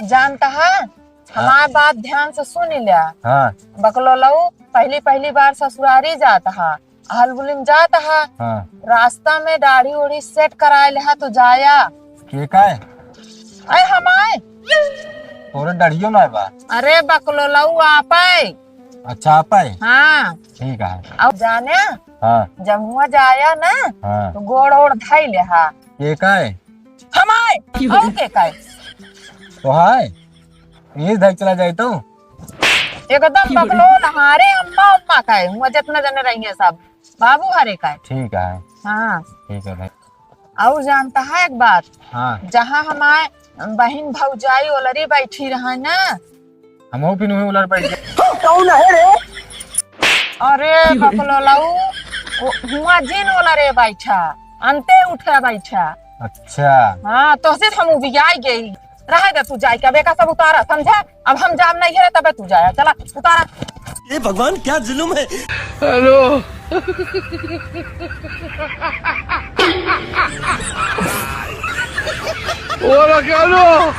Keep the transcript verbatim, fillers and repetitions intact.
जानता है, हाँ। हमार बात ध्यान से सुन लिया। हाँ। बकलोलऊ पहली पहली बार ससुरारी जात हा, हलबुलिम जात हा। हाँ। रास्ता में दाढ़ी उढ़ी सेट कराए लेहा तो जाया। के का है? अरे हमाए। तोरे दाढ़ियो ना बा। अरे बकलोलऊ आपे। अच्छा आपे। हाँ। ठीक है। अब जाने। हाँ। जब हुआ जाया ना। हाँ। तो गोड़ ओड़ धई लेहा। के का है? हमाए। और के का है? तो हाय। ये धई चला जाए तो। एकदम बकलोल हरे अम्मा अम्मा का है, हुआ जितना जने रही है सब, बाबू हरे का है। ठीक है। हाँ। ठीक है भाई। और जानता है एक बात? हाँ। जहाँ हमारे बहिन भौजाई ओलरी बैठी रहा ना, हमहू फिर वहीं उलर बैठ गए। कौन है रे? अरे बकलोलऊ, ओ, हुआ जिन ओलरे बैठा, अंते उठे बैठा। अच्छा। हाँ, तोहसे हम उबियाई गई। रहे दे तू जाए के, अब एका सब उतारा, समझे? अब हम जाम नहीं है, तबे तू जाया, चला उतारा। ये भगवान, क्या जुल्म है। हेलो। ओरा क्या लो?